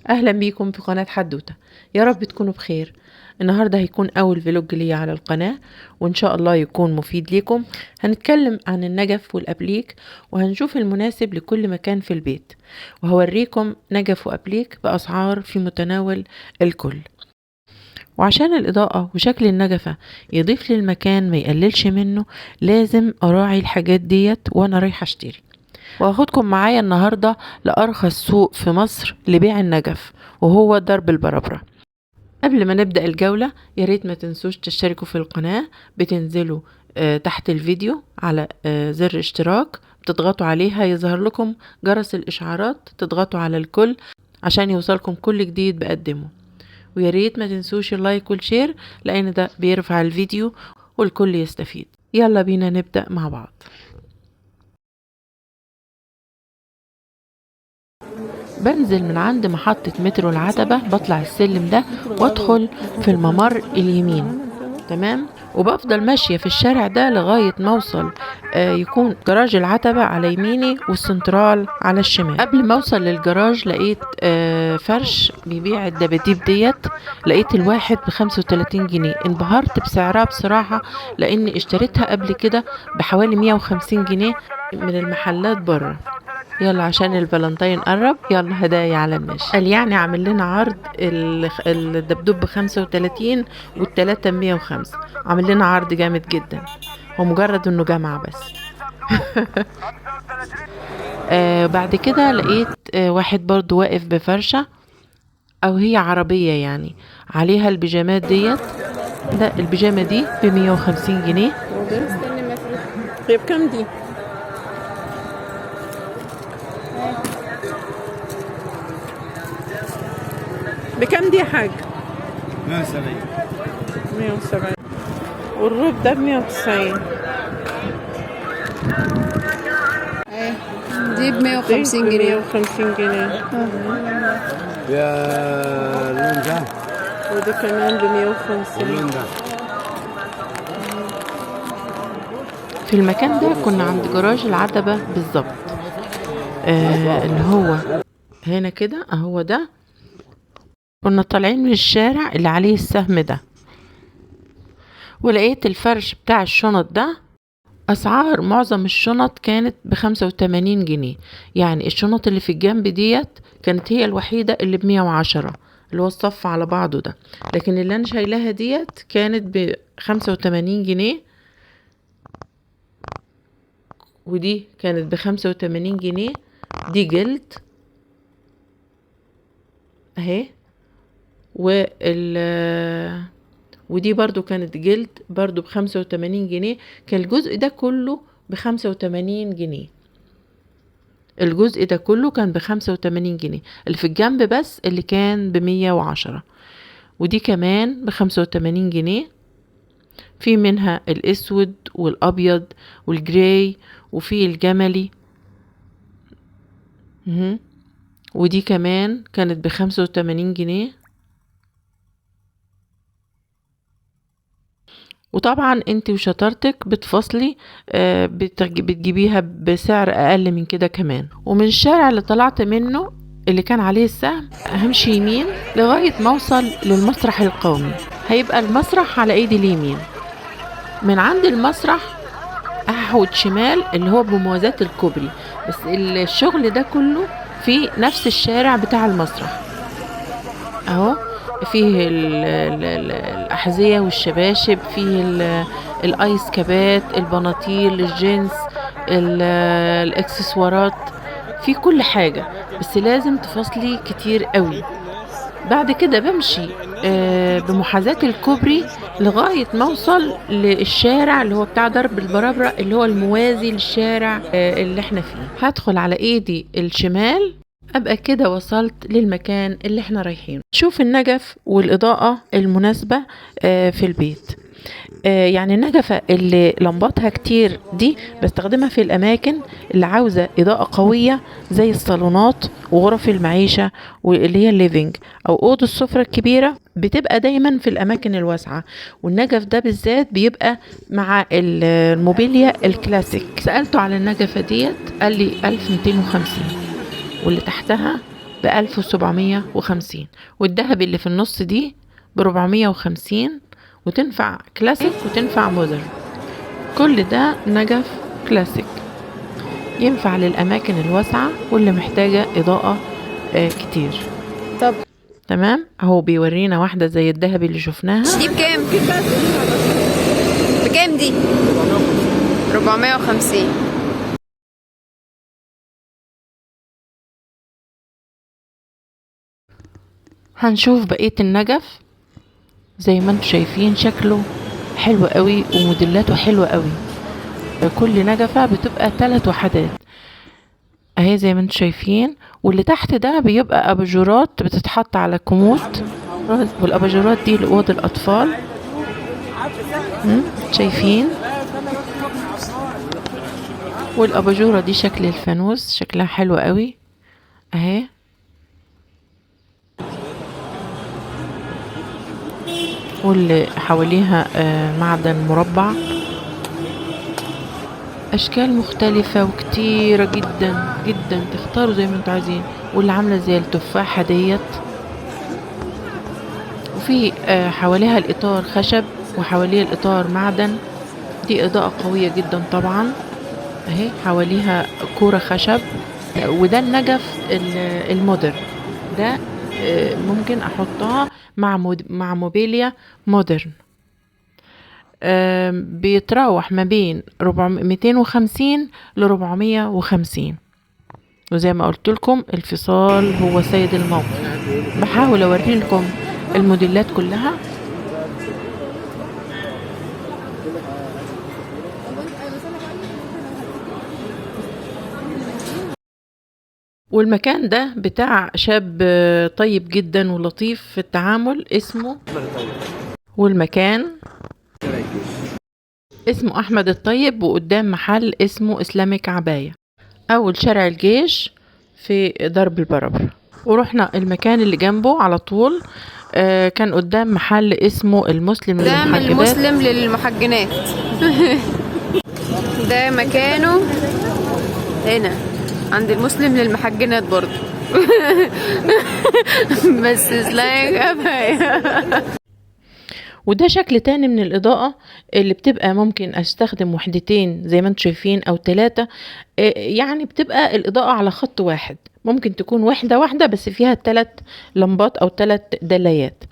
اهلا بيكم في قناة حدوتة. يا رب تكونوا بخير. النهاردة هيكون اول vlog ليا على القناة، وان شاء الله يكون مفيد ليكم. هنتكلم عن النجف والابليك، وهنشوف المناسب لكل مكان في البيت، وهوريكم نجف وابليك باسعار في متناول الكل. وعشان الإضاءة وشكل النجفة يضيف للمكان ما يقللش منه، لازم أراعي الحاجات ديت وأنا رايحة أشتري. وهاخدكم معايا النهاردة لأرخص سوق في مصر لبيع النجف، وهو درب البرابرة. قبل ما نبدأ الجولة ياريت ما تنسوش تشتركوا في القناة. بتنزلوا تحت الفيديو على زر اشتراك، بتضغطوا عليها يظهر لكم جرس الإشعارات، تضغطوا على الكل عشان يوصلكم كل جديد بقدمه. وياريت ما تنسوش ال like وال share، لأن ده بيرفع الفيديو والكل يستفيد. يلا بينا نبدأ مع بعض. بنزل من عند محطة مترو العتبة، بطلع السلم ده وادخل في الممر اليمين، تمام، وبفضل ماشية في الشارع ده لغاية ما اوصل يكون جراج العتبة على يميني والسنترال على الشمال. قبل ما اوصل للجراج لقيت فرش بيبيع الدباديب ديت، لقيت الواحد ب35 جنيه. انبهرت بسعرها بصراحة، لان اشتريتها قبل كده بحوالي 150 جنيه من المحلات بره. يلا عشان الفالنتين قرب، يلا هدايا على الماشي. قال يعني عامل لنا عرض الدبدوب ب35 والتلاتة ب105، عامل لنا عرض جامد جدا، هو مجرد انه جامعة بس. بعد كده لقيت واحد برضو واقف بفرشة، او هي عربية يعني، عليها البيجامات ديت. ده البيجامة دي ب150 جنيه. هي بكام دي؟ بكام دي يا حاج؟ 170. 170. والروب ده ب190. ايه دي ب150 جنيه. 150 جنيه. يا اللون ده، وده كمان ب150. اللون ده. في المكان ده كنا عند جراج العتبة بالظبط، اللي هو هنا كده اهو. ده كنا طالعين من الشارع اللي عليه السهم ده، ولقيت الفرش بتاع الشنط ده. اسعار معظم الشنط كانت ب85 جنيه، يعني الشنط اللي في الجنب ديت كانت هي الوحيدة اللي ب110، اللي هو الصف على بعضه ده، لكن اللي انا شايلاها ديت كانت ب85 جنيه، ودي كانت ب85 جنيه. دي جلد اهي، ودي برضو كانت جلد برضو ب85 جنيه. كان الجزء ده كله ب85 جنيه، الجزء ده كله كان ب85 جنيه، اللي في الجنب بس اللي كان ب110، ودي كمان ب85 جنيه. في منها الاسود والابيض والجراي، وفي الجملي، ودي كمان كانت ب85 جنيه. وطبعا انت وشطارتك بتفصلي، بتجيبيها بسعر اقل من كده كمان. ومن الشارع اللي طلعت منه اللي كان عليه السهم همشي يمين لغاية ما اوصل للمسرح القومي، هيبقى المسرح على ايدي اليمين. من عند المسرح احود شمال اللي هو بموازاة الكوبري، بس الشغل ده كله في نفس الشارع بتاع المسرح اهو. فيه الأحذية والشباشب، فيه الايس كابات، البناطيل، الجينز، الاكسسوارات، في كل حاجة، بس لازم تفصلي كتير قوي. بعد كده بمشي بمحاذاة الكوبري لغاية ما اوصل للشارع اللي هو بتاع درب البرابرة، اللي هو الموازي للشارع اللي احنا فيه. هدخل على ايدي الشمال، ابقى كده وصلت للمكان اللي احنا رايحينه. شوف النجف والإضاءة المناسبة في البيت. يعني النجفة اللي لمباتها كتير دي بستخدمها في الأماكن اللي عاوزة إضاءة قوية، زي الصالونات وغرف المعيشة واللي هي ال living أو أوضة السفرة الكبيرة، بتبقى دايما في الأماكن الواسعة. والنجف ده بالذات بيبقى مع الموبيليا الكلاسيك. سألته على النجفة ديت قال لي 1250، واللي تحتها ب1750، والذهبي اللي في النص دي ب450، وتنفع كلاسيك وتنفع modern. كل ده نجف كلاسيك، ينفع للأماكن الواسعة واللي محتاجة إضاءة كتير. طب تمام، اهو بيورينا واحدة زي الذهبي اللي شفناها. دي بكام؟ بكام دي؟ 450. هنشوف بقية النجف. زي ما انتم شايفين شكله حلو قوي وموديلاته حلوة قوي. كل نجفة بتبقى 3 وحدات اهي زي ما انتم شايفين. واللي تحت ده بيبقى اباجورات بتتحط على الكوموت، والاباجورات دي لأوض الاطفال. شايفين؟ والاباجوره دي شكل الفانوس، شكلها حلو قوي اهي. واللي حواليها معدن مربع، اشكال مختلفة وكتيرة جدا جدا، تختاروا زي ما انتوا عايزين. واللي عاملة زي التفاحة ديت، وفي حواليها الاطار خشب وحواليها الاطار معدن. دي اضاءة قوية جدا طبعا اهي، حواليها كورة خشب. وده النجف ال modern ده، ممكن احطها مع موبيليا modern. بيتراوح ما بين 250 ل 450. وزي ما قلت لكم الفصال هو سيد الموقف. بحاول اوري لكم الموديلات كلها. والمكان ده بتاع شاب طيب جدا ولطيف في التعامل، اسمه والمكان اسمه أحمد الطيب، وقدام محل اسمه إسلامك عباية، أول شارع الجيش في درب البرابرة. ورحنا المكان اللي جنبه على طول، كان قدام محل اسمه المسلم ده للمحجبات. المسلم للمحجنات. ده مكانه هنا عند المسلم للمحجنات برضو. بس إسلامك عباية. وده شكل تاني من الإضاءة اللي بتبقى ممكن أستخدم وحدتين زي ما انتم شايفين أو 3، يعني بتبقى الإضاءة على خط واحد، ممكن تكون وحدة واحدة بس فيها 3 لمبات أو 3 دلايات.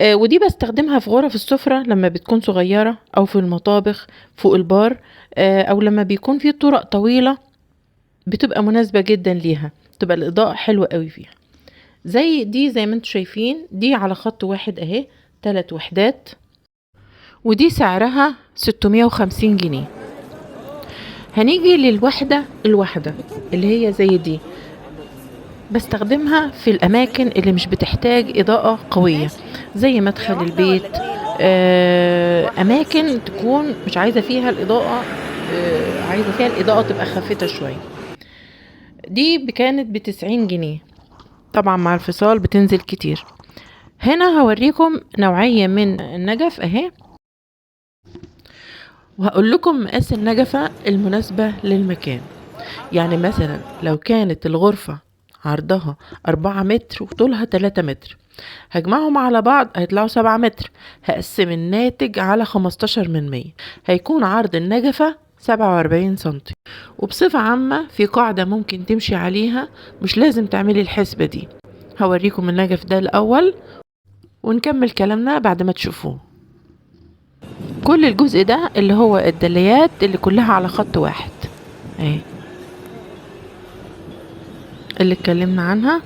ودي بستخدمها في غرف السفرة لما بتكون صغيرة، أو في المطابخ فوق البار، أو لما بيكون في طرق طويلة، بتبقى مناسبة جدا ليها، تبقى الإضاءة حلوة قوي فيها. زي دي زي ما انتم شايفين، دي على خط واحد اهي، 3 وحدات، ودي سعرها 650 جنيه. هنيجي للوحدة الواحدة اللي هي زي دي، بستخدمها في الأماكن اللي مش بتحتاج إضاءة قوية، زي مدخل البيت، أماكن تكون مش عايزة فيها الإضاءة، عايزة فيها الإضاءة تبقى خافتة شوية. دي كانت ب90 جنيه، طبعا مع الفصال بتنزل كتير. هنا هوريكم نوعية من النجف اهي، وهقول لكم مقاس النجفة المناسبة للمكان. يعني مثلا لو كانت الغرفة عرضها 4 متر وطولها 3 متر، هجمعهم على بعض هيطلعوا 7 متر، هقسم الناتج على 15 من 100، هيكون عرض النجفة 47 سنتي. وبصفة عامة في قاعدة ممكن تمشي عليها، مش لازم تعملي الحسبة دي. هوريكم النجف ده الأول ونكمل كلامنا بعد ما تشوفوه. كل الجزء ده اللي هو الدليات اللي كلها على خط واحد اهي اللي اتكلمنا عنها،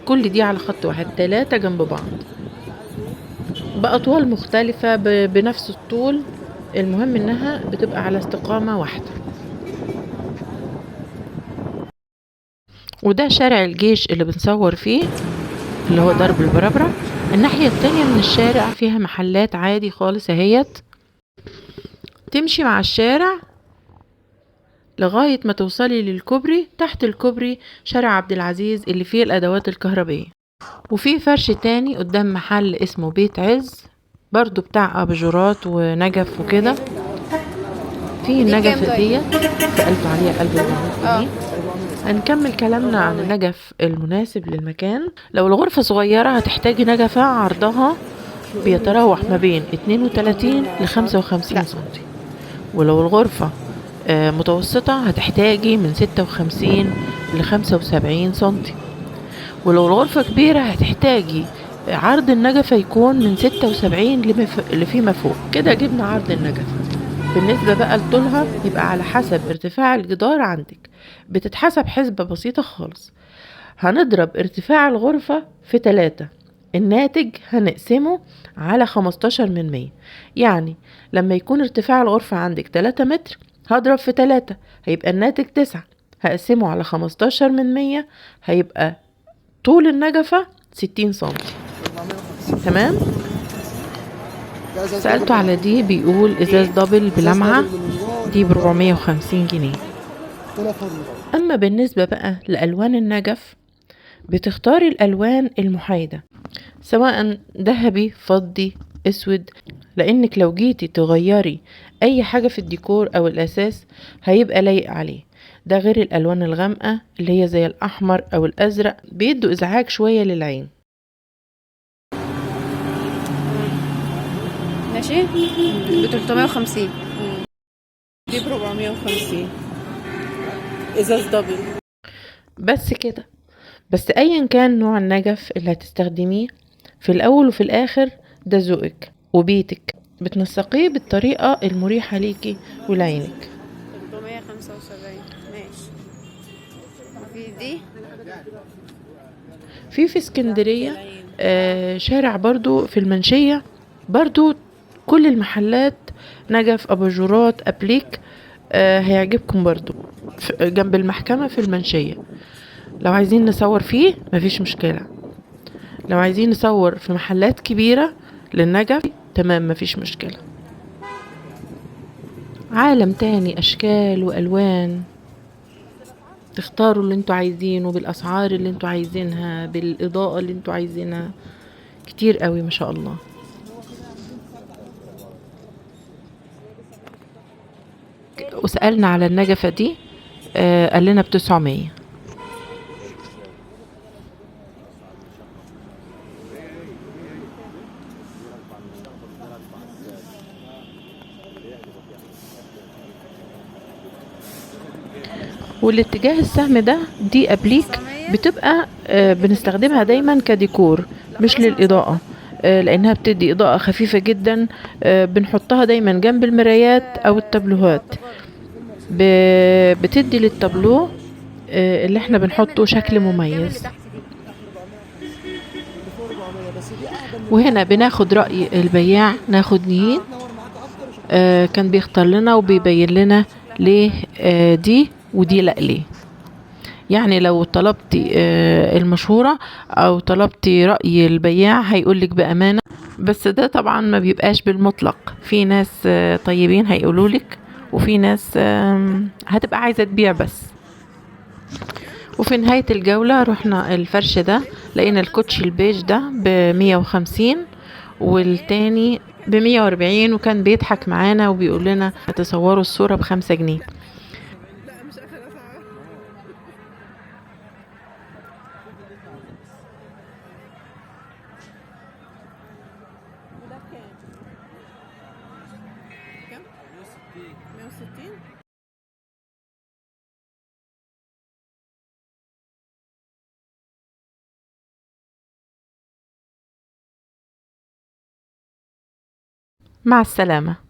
كل دي على خط واحد، 3 جنب بعض بأطوال مختلفة بنفس الطول، المهم انها بتبقى على استقامة واحدة. وده شارع الجيش اللي بنصور فيه اللي هو درب البرابرة. الناحية التانية من الشارع فيها محلات عادي خالص اهيت، تمشي مع الشارع لغاية ما توصلي للكوبري. تحت الكوبري شارع عبد العزيز اللي فيه الأدوات الكهربية. وفي فرش تاني قدام محل اسمه بيت عز، برضو بتاع أباجورات ونجف وكده. في النجفة كام طيب؟ ديت سألت عليها 1400 جنيه. هنكمل كلامنا عن النجف المناسب للمكان. لو الغرفة صغيرة هتحتاجي نجفة عرضها بيتراوح ما بين 32 ل 55 سنتي، ولو الغرفة متوسطة هتحتاجي من 56 ل 75 سنتي، ولو الغرفة كبيرة هتحتاجي عرض النجفة يكون من 76 لفيما فوق. كده جبنا عرض النجفة. بالنسبة بقى لطولها يبقى على حسب ارتفاع الجدار عندك، بتتحسب حسبة بسيطة خالص. هنضرب ارتفاع الغرفة في 3، الناتج هنقسمه على 15%. يعني لما يكون ارتفاع الغرفة عندك 3 متر هضرب في 3 هيبقى الناتج 9، هقسمه على 15%، هيبقى طول النجفة 60 سنتي. تمام. سألته على دي بيقول ازاز دبل بلمعة، دي ب450 جنيه. اما بالنسبة بقى لألوان النجف، بتختاري الألوان المحايدة، سواء ذهبي، فضي، اسود، لانك لو جيتي تغيري اي حاجة في الديكور او الاساس هيبقى لايق عليه. ده غير الالوان الغامقة اللي هي زي الاحمر او الازرق، بيدوا ازعاج شوية للعين. ماشي، ب 350. دي ب 450 ازاز double. بس كده. بس ايا كان نوع النجف اللي هتستخدميه، في الاول وفي الاخر ده ذوقك وبيتك، بتنسقيه بالطريقة المريحة ليكي ولعينك. 375. ماشي. وفي دي في اسكندرية شارع برضو في المنشية، برضو كل المحلات نجف، اباجورات، ابليك، هيعجبكم برضو، جنب المحكمة في المنشية. لو عايزين نصور فيه مفيش مشكلة، لو عايزين نصور في محلات كبيرة للنجف تمام مفيش مشكلة. عالم تاني، أشكال وألوان، تختاروا اللي انتوا عايزينه بالأسعار اللي انتوا عايزينها بالإضاءة اللي انتوا عايزينها، كتير قوي ما شاء الله. وسألنا على النجفة دي، قال لنا ب900. والاتجاه السهم ده دي أبليك، بتبقى بنستخدمها دايما كديكور مش للإضاءة، لأنها بتدي إضاءة خفيفة جدا. بنحطها دايما جنب المرايات أو التابلوهات، بتدي للتابلو اللي احنا بنحطه شكل مميز. وهنا بناخد رأي البياع، ناخد نهين، كان بيختار لنا وبيبين لنا ليه دي ودي لا ليه. يعني لو طلبتي المشورة او طلبتي رأي البياع هيقولك بأمانة، بس ده طبعا ما بيبقاش بالمطلق. في ناس طيبين هيقولولك، وفي ناس هتبقى عايزة تبيع بس. وفي نهاية الجولة رحنا الفرش ده، لقينا الكوتشي البيج ده ب150 والتاني ب140، وكان بيضحك معانا وبيقول لنا تصوروا الصورة ب5 جنيه. وده بكام؟ كام؟ 160. مع السلامة.